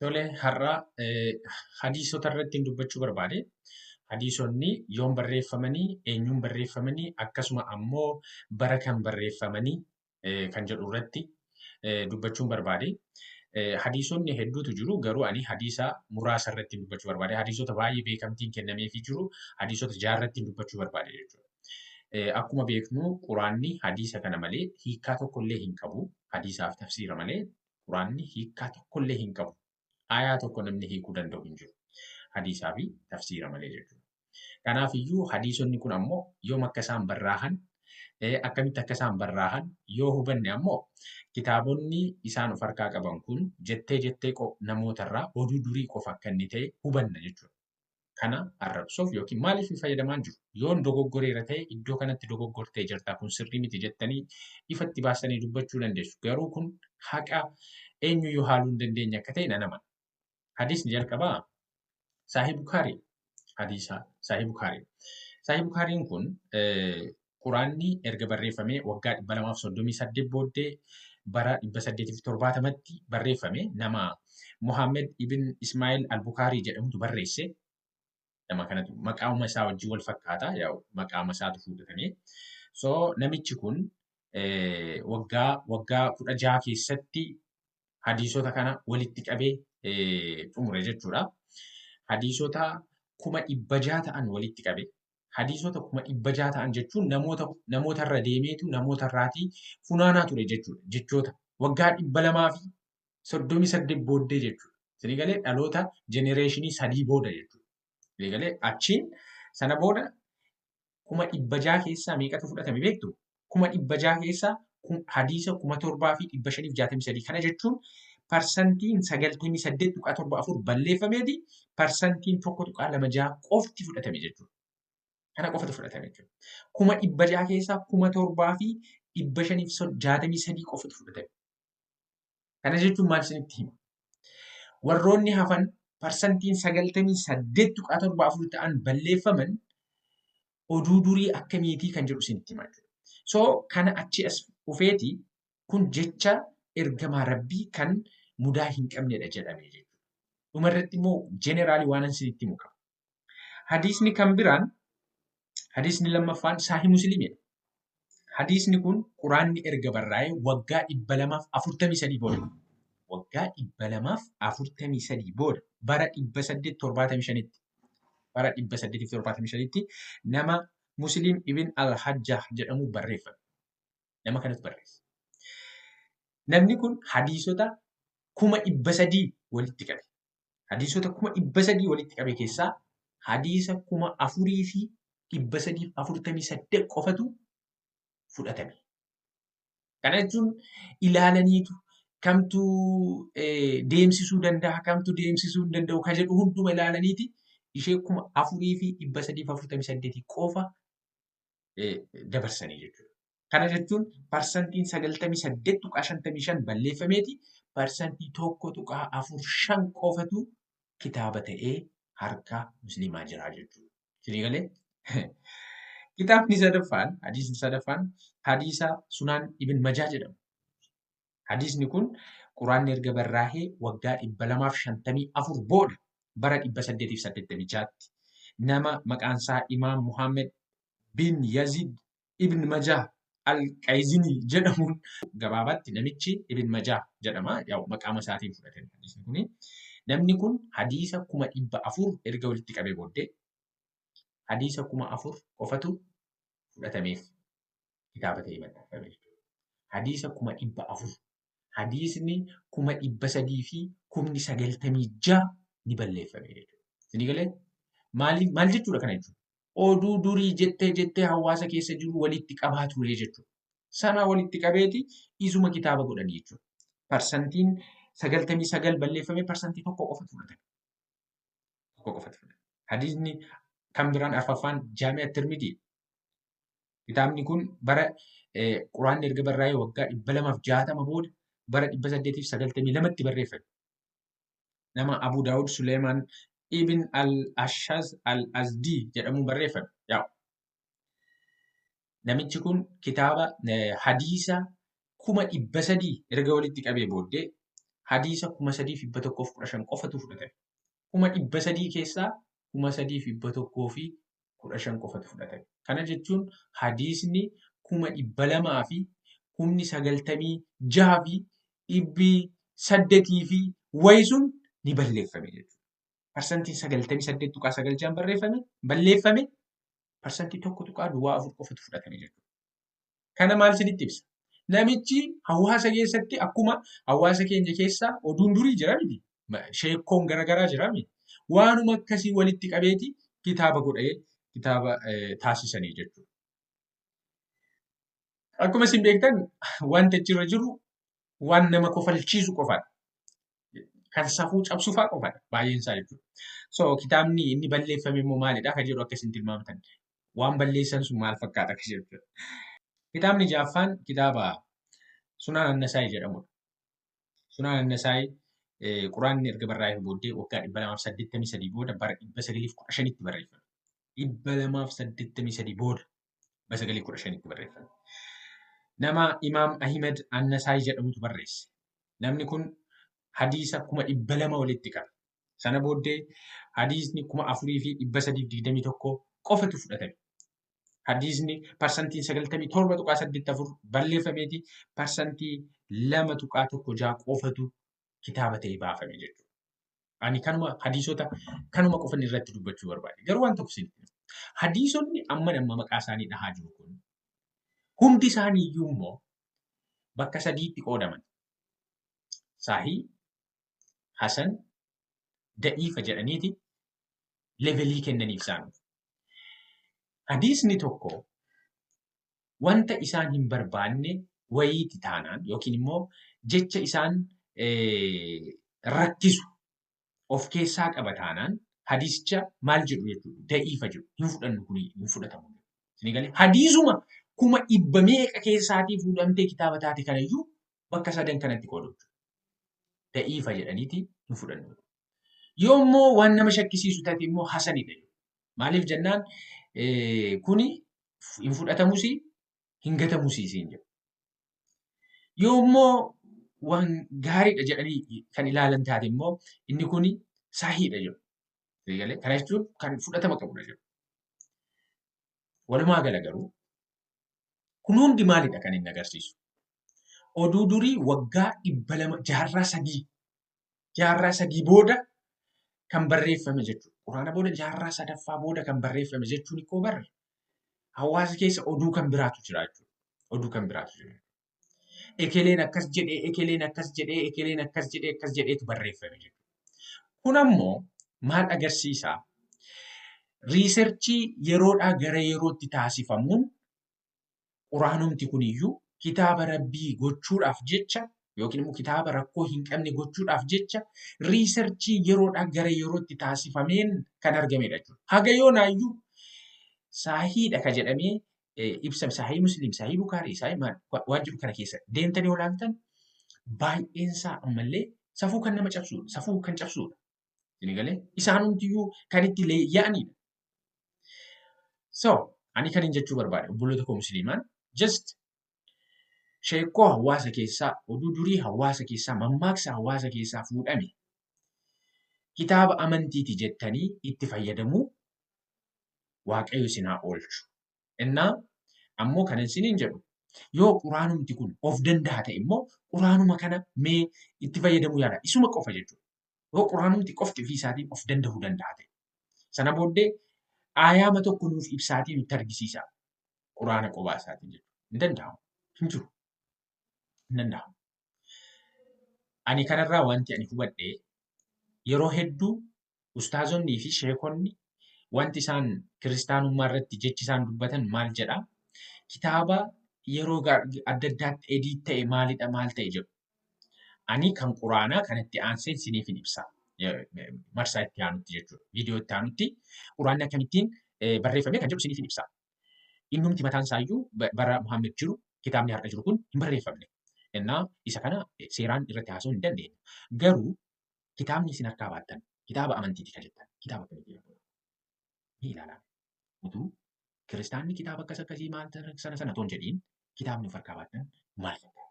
Tole, har'a hadiisota irratti dubbachuu barbaade. Hadiisonni yoom barreeffamanii, eenyuun barreeffamanii, akkasuma ammoo bara kam barreeffamanii kan jedhu irratti dubbachuun barbaade. Hadiisonni hedduutu jiru, garuu ani hadiisa muraasa irratti dubbachuu barbaade. Hadiisota baay'ee beekamtiin kennameefii jiru, hadiisota jaarratti dubbachuu barbaade jechuudha. Akkuma beeknu, Quraanni hadiisa kana malee hiikkaa tokkollee hin qabu. Hadiisaaf tafsiira malee Quraanni hiikkaa tokkollee hin qabu. Aayaa tokko namni hiikuu danda'u hin jiru. Hadiisaa fi tafsiira malee jechuudha. Kanaaf iyyuu hadiisonni kun ammoo yoom akka isaan barraahan, akkamitti akka isaan barraahan yoo hubanne ammoo, kitaabonni isaan of harkaa qaban kun jettee jettee namootarraa oduu durii qofa akka inni ta'e hubanna jechuudha. Kana arrabsuuf yookiin maaliif fayyadamaan jiru? Yoon dogoggoreera ta'e, iddoo kanatti dogoggortee jirta, kun sirrii miti jettanii ifatti baasanii dubbachuu dandeessu. Garuu kun haqa eenyuyyuu haaluu hin dandeenye akka ta'e nan amana. Hadiisni jalqabaa Saahih Bukaarii. Hadiisa Saahih Bukaarii. Saahih Bukaariin kun Quraanni erga barreeffamee waggaa 238 booddee bara 870tti barreeffame. Nama Muhammad ibn Ismail al-Bukaarii jedhamutu barreesse. Nama kanatu maqaama isaa wajjin wal fakkaata. Yaa'u, maqaama isaatu fuudhatame. So namichi kun waggaa 16 keessatti hadiisota kana walitti qabee xumure jechuudha. Hadiisota 600,000 ta'an walitti qabe. Hadiisota 600,000 ta'an jechuun namootarra deemeetu namoota irraatii funaanaa ture jechuudha. Jechoota waggaa 238 booddee jechuudha. Isinii galee? Dhaloota generation 3 booda jechuudha. Isinii galee? Achiin sana booda 600,000 keessaa meeqatu fudhatame beektu? 600,000 keessaa hadiisa 7,563. Kana jechuun parsantiin 98.74 balleeffameeti, parsantiin 1.26 qofti fudhatame jechuudha. Kana qofatu fudhatame jechuudha. 600,000 keessaa 7,563 qofatu fudhatame. Kana jechuun maal isinitti hima? Warroonni hafan parsantiin 98.74 ta'an balleeffaman oduu durii akkamiitii kan jedhu isinitti hima jechuudha. So kana achi as dhufeeti kun jecha ergamaa Rabbii kan mudaa hin qabnedha jedhame jechuudha. Dhumarratti immoo generally waan isinitti himu qaba. Hadiisni kan biraan, hadiisni lammaffaan Saahih Musliimidha. Hadiisni kun Quraanni erga barraa'ee waggaa 243 booda. Waggaa 243 booda bara 875tti. Bara 875tti nama Muslim ibn al-Hajjah jedhamu barreeffame. Nama kanatu barreesse. Namni kun hadiisota 300,000 walitti qabe. Hadiisota 300,000 walitti qabe keessaa hadiisa 4,348 qofatu fudhatame. Kana jechuun ilaalaniitu kamtu deemsisuu danda'a, kamtu deemsisuu hin danda'u kan jedhu hunduma ilaalaniiti ishee 4,348 qofa dabarsanii jechuudha. Kana jechuun parsantiin 98.55 balleeffameeti, parsantii 1.45 qofatu kitaaba ta'ee harka musliimaa jira jechuudha. Isinii galee? Kitaabni sadaffaan, hadiisni sadaffaan hadiisa Sunaan Ibn Majaa jedhamu. Hadiisni kun Quraanni erga barraa'ee waggaa 254 booda bara 886tti nama maqaan isaa Imaam Muhammad bin Yazid Ibn Majah al-Qayzinii jedhamuun, gabaabaatti namichi Ibn Majah jedhama. Yaa'u, maqaama isaatiin fudhatame hadiisni kuni. Namni kun hadiisa 400,000 erga walitti qabee booddee hadiisa 4,000 qofatu fudhatameef kitaaba ta'ee maxxanfame jechuudha. Hadiisa 400,000. Hadiisni 396,000 ni balleeffame jechuudha. Isinii galee? Maaliif, maal jechuudha kana jechuudha? Oduu durii jettee jettee hawaasa keessa jiru walitti qabaa ture jechuudha. Sana walitti qabeeti isuma kitaaba godhanii jechuudha. Parsantiin 99 balleeffame, parsantii 1 qofatu fudhatame. Tokko qofatu fudhatame. Hadiisni kan biraan arfaffaan Jaami'a Tirmidii. Kitaabni kun bara Quraanni erga barraa'ee waggaa 260 booda bara 892tti barreeffame. Nama Abu Daawud Suleemaan Ibn al-Ashaz al-Azdi jedhamuun barreeffame. Yaa'u. Namichi kun kitaaba hadiisa 300,000 erga walitti qabee booddee hadiisa 3,115 qofatu fudhatame. 300,000 keessaa 3,115 qofatu fudhatame. Kana jechuun hadiisni 200,000 fi kumni 96 fi 800 fi wayi sun ni balleeffame jechuudha. Parsantiin 98.96 barreeffame balleeffame parsantii 1.04 qofatu fudhatame jechuudha. Kana maal isinitti ibsa? Namichi hawaasa keessatti akkuma hawaasa keenya keessa oduun durii jira miti. Sheekkoon garaagaraa jira miti. Waanuma akkasii walitti qabeeti kitaaba godhee kitaaba taasisanii jechuudha. Akkuma isin beektan wanta achirra jiru waan nama kofalchiisu qofaadha. Kan safuu cabsu fa'aa qofaadha baay'een isaa jechuudha. So kitaabni inni balleeffame immoo maalidha kan jedhu akka isin tilmaamtan. Waan balleessan sun maal fakkaata kan jedhu. Kitaabni ja'affaan kitaaba Sunaan Annasaayi jedhamudha. Sunaan Annasaayi Quraanni erga barraa'ee booddee waggaa 283 booda bara 915tti barreeffame. 283 booda 915tti barreeffame. Nama Imaam Ahimad Annasaayi jedhamutu barreesse. Namni kun hadiisa 200,000 walitti qabe. Sana booddee hadiisni 4,321 qofatu fudhatame. Hadiisni parsantiin 97.84 balleeffameeti parsantii 2.16 qofatu kitaaba ta'ee baafame jechuudha. Ani kanuma hadiisota kanuma qofan irratti dubbachuu barbaade. Garuu waan tokko isinitti hima. Hadiisonni amma amma maqaa isaanii dhahaa jiru kun hundi isaanii iyyuu immoo bakka sadiitti qoodaman. Saahii, Hasan, Da'iifa jedhaniiti levelii kennaniif isaanuuf. Hadiisni tokko wanta isaan hin barbaanne wayiiti taanaan yookiin immoo jecha isaan rakkisu of keessaa qaba taanaan hadiisicha maal jedhu jechuudha. Da'iifa jedhu. Hin fudhannu kun hin fudhatamu. Isinii galee hadiisuma 100,000 meeqa keessaatii fuudhamtee kitaaba taate kanayyuu bakka sadan kanatti qoodu jechuudha. Da'iifa jedhaniiti hin fudhannu. Yoo immoo waan nama shakkisiisu taate immoo hasanidha. Maaliif jennaan kuni hin fudhatamus hin gatamus siin jedhu. Yoo immoo waan gaariidha jedhanii kan ilaalan taate immoo inni kuni sahiidha jedhu. Kana jechuun kan fudhatama qabudha jedhu. Walumaa gala garuu kun hundi maalidha kan inni agarsiisu? Oduu durii waggaa 200 jaarraa sadii booda kan barreeffame jechuudha. Quraana booda jaarraa sadaffaa booda kan barreeffame jechuun ikkoo barre hawaasa keessa oduu kan biraatu jira jechuudha. Oduu kan biraatu jira. Ekeleen akkas jedhee, ekeleen akkas jedhee, ekeleen akkas jedhee, akkas jedheetu barreeffame jechuudha. Kun ammoo maal agarsiisa? Researchii yeroodhaa gara yerootti taasifamuun quraanumti kuniyyuu kitaaba rabbii gochuudhaaf jecha yookiin immoo kitaaba rakkoo hin qabne gochuudhaaf jecha researchii yeroodhaa gara yerootti taasifameen kan argamedha jechuudha. Haga yoonaayyuu saahiidha ka jedhamee ibsame saahii Musliim, saahii Bukaarii, saahii maal waan jiru kana keessa deemtanii yoo ilaaltan baay'een isaa ammallee safuu kan nama cabsudha. Safuu kan cabsudha. Isin galee isaanumtiyyuu kan itti leeyya'anidha. So ani kan hin jechuu barbaade obboloota koo musliimaan just sheekkoo hawaasa keessaa, oduu durii hawaasa keessaa, mammaaksa hawaasa keessaa fuudhame kitaaba amantiiti jettanii itti fayyadamuu Waaqayyo isin haa oolchu. Innaa ammoo kan isiniin jedhu yoo quraanumti kun of danda'a ta'e immoo quraanuma kana mee itti fayyadamuu yaada. Isuma qofa jechuudha. Yoo quraanumti qofti ofii isaatiin of danda'uu danda'a ta'e. Sana booddee aayaama tokko nuuf ibsaatii nutti argisiisa. Quraana qobaa isaatiin jechuudha. Hin danda'amu. Hin jiru. Hin danda'amu. Ani kanarraa wanti ani hubadhe yeroo hedduu ustaazonnii fi sheekonni wanti isaan kiristaanummaa irratti jechi isaan dubbatan maal jedha? Kitaaba yeroo adda addaatti edit ta'e maalidha maal ta'e jedhu. Ani kan quraanaa kanatti aansee isiniif hin ibsa. Marsaa itti aanutti jechuudha. Viidiyoo itti aanutti quraanni akkamittiin barreeffame kan jedhu isiniif hin ibsa. Innumti mataan isaayyuu bara Muhammad jiru kitaabni har'a jiru kun hin barreeffamne. Innaa isa kana seeraan irratti haasa'uu hin dandeenyu. Garuu kitaabni isin harkaa baattan kitaaba amantiiti kan jettan kitaaba akkamitti jedhamu? Ni ilaalaa. Utuu kiristaanni kitaaba akkas akkasii maal sana sana toon jedhiin kitaabni of harkaa baattan maal fakkaata?